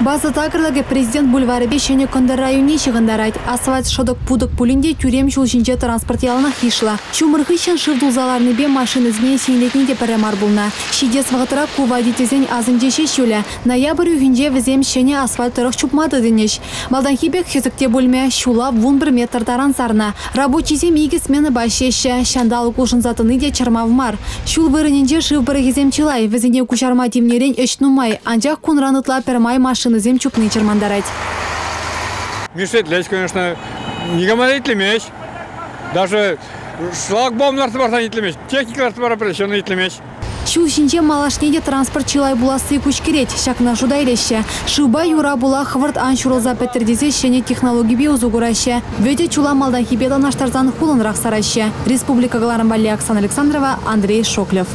База такӑрлӑхӗ Президент бульварӗпе Ҫӗнӗ Кӑнтӑр районне ҫыхӑнтарать. Асфальт шӑтӑк-путӑк пулин те тӳрем ҫул ҫинче транспорт яланах йышлӑ. Ҫумӑр хыҫҫӑн шыв тулса ларнипе машинӑсене сиенлетни те пӗрре мар пулнӑ. Ҫитес вӑхӑтра ку водительсен асӗнче ҫеҫ юлӗ. Ноябрь уйӑхӗнче вӗсем ҫӗнӗ асфальт тӑрӑх чупма тытӑнӗҫ. Малтанхи пек хӗсӗк те пулмӗ, ҫула 11 метр таран сарнӑ. Рабочисем икӗ сменӑпа ӗҫлеҫҫӗ. Ҫанталӑк улшӑнса тӑни те чӑрмав мар. Ҫул вырӑнӗнче шыв пӑрӑхӗсем чылай, вӗсене куҫарма тивнӗрен ӗҫ нумай. Анчах кунран ытла пӗрмай машинӑсем чупни чӑрмантарать. Мешетлеҫ, конечно, никама та итлемест. Даже шлагбаум лартса парсан итлемест, техника лартса пара пӗр ҫын итлемест. Ҫул ҫинче малашне те транспорт чылай пуласси куҫкӗрет. Ҫакна шута илеҫҫӗ. Шывпа юра пула хӑвӑрт ан ҫурӑлса пӗттӗр тесе ҫӗнӗ технологипе усӑ кураҫҫӗ. Вӗтӗ чула малтанхипе танлаштарсан хулӑнрах сараҫҫӗ. Республика кӑларӑм валли Оксана Александрова, Андрей Шоклев.